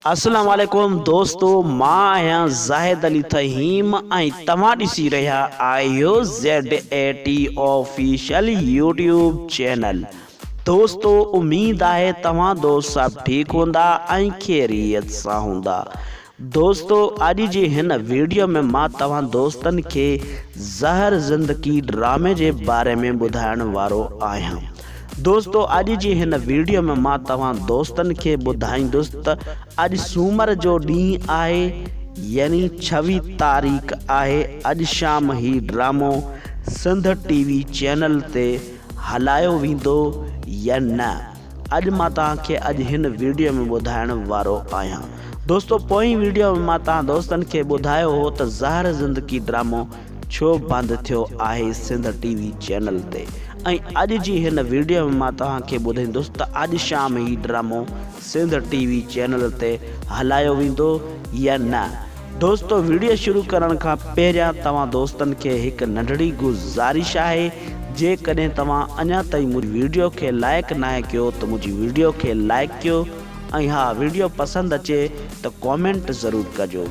السلام عليڪم دوستو مان آهيان زاهد علي ٿهيم ۽ توهان ڏسي رهيا آهيو Z A T official YouTube channel دوستو اميد آهي توهان دوست سڀ ٺيڪ هوندا ۽ خيريت سان هوندا دوستو اڄ جي هن ويڊيو ۾ مان توهان دوستن کي زهر زندگي ڊرامي جي باري ۾ ٻڌائڻ وارو آهيان. دوستو اڄ جي هن ويڊيو ۾ مان توهان دوستن کي ٻڌائيندس ته اڄ سومر جو ڏينهن آهي يعني ڇويهه تاريخ آهي اڄ شام هي ڊرامو سنڌ ٽي وي چينل تي هلايو ويندو يا نه اڄ مان توهان کي اڄ هن ويڊيو ۾ ٻڌائڻ وارو آهيان دوستو پوئين ويڊيو ۾ مان توهان دوستن کي ٻڌايو هو ته زهر زندگي ڊرامو ڇو بند ٿيو آهي سنڌ ٽي وي چينل تي ۽ اڄ جي هن ويڊيو ۾ مان توهان کي ٻڌائيندس ته اڄ شام هي ڊرامو سنڌ ٽي وي چينل تي هلايو ويندو يا نه دوستو ويڊيو شروع ڪرڻ کان پهريان توهان دوستن کي هڪ ننڍڙي گذارش آهي جيڪڏهن توهان اڃا تائين منهنجي ويڊيو کي لائيڪ ناهي ڪيو ته منهنجي ويڊيو کي لائيڪ ڪيو ۽ ها ويڊيو پسند اچي ته ڪامينٽ ضرور ڪجو.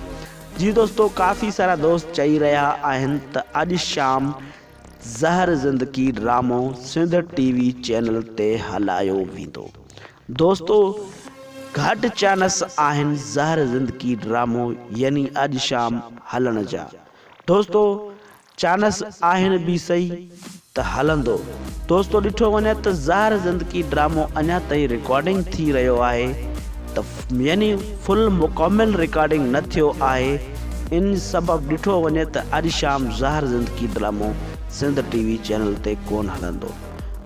جي دوستو ڪافي سارا دوست چئي رهيا آهن ته اڄ شام زهر زندگي ڊرامو سنڌ ٽي وي چينل تي هلايو ويندو دوستو گهٽ چانس آهن زهر زندگي ڊرامو يعني اڄ شام هلڻ جا دوستو چانس آهن به سهي ته هلندو. دوستو ڏٺو وڃي ته زهر زندگي ڊرامو اڃا تائين رڪارڊنگ ٿي رهيو آهي ته يعني فل مڪمل رڪارڊنگ نه ٿيو آهي ان سبب ڏٺو وڃي ته اڄ شام زهر زندگي ڊرامو سنڌ ٽي وي چينل تي ڪون هلندو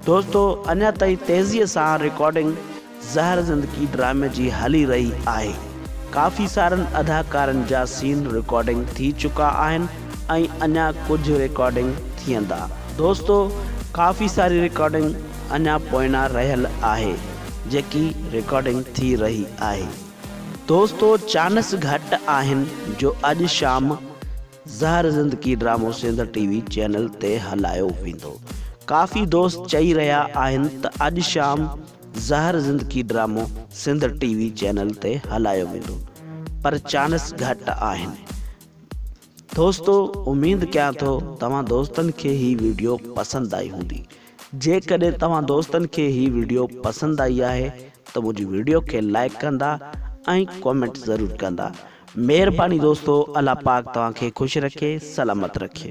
دوستو اڃا تائين تيزي سان رڪارڊنگ زهر زندگي ڊرامي جي هلي رهي آهي. ڪافي سارن اداڪارن جا سين رڪارڊنگ ٿي چڪا آهن ۽ اڃا ڪجهه رڪارڊنگ ٿيندا. دوستو ڪافي ساري رڪارڊنگ اڃا پوئنا رهيل آهي جيڪي رڪارڊنگ ٿي رهي آهي. دوستو چانس گهٽ آهن جو اڄ شام زهر زندگي ڊرامو سنڌ ٽي وي چينل تي هلايو ويندو. ڪافي دوست چئي رهيا آهن ته اڄ شام زهر زندگي ڊرامو سنڌ ٽي وي چينل تي هلايو ويندو پر چانس گهٽ آهن. دوستو اميد ڪيان ٿو توهان دوستن کي هي ويڊيو پسند آئي هوندي. جيڪڏهن توهان دوستن کي هي ويڊيو پسند آئي آهي ته منهنجي ويڊيو کي لائيڪ ڪندا ۽ ڪامينٽ ضرور ڪندا. مهرباني دوستو الله پاڪ توهان کي خوش رکي سلامت رکي.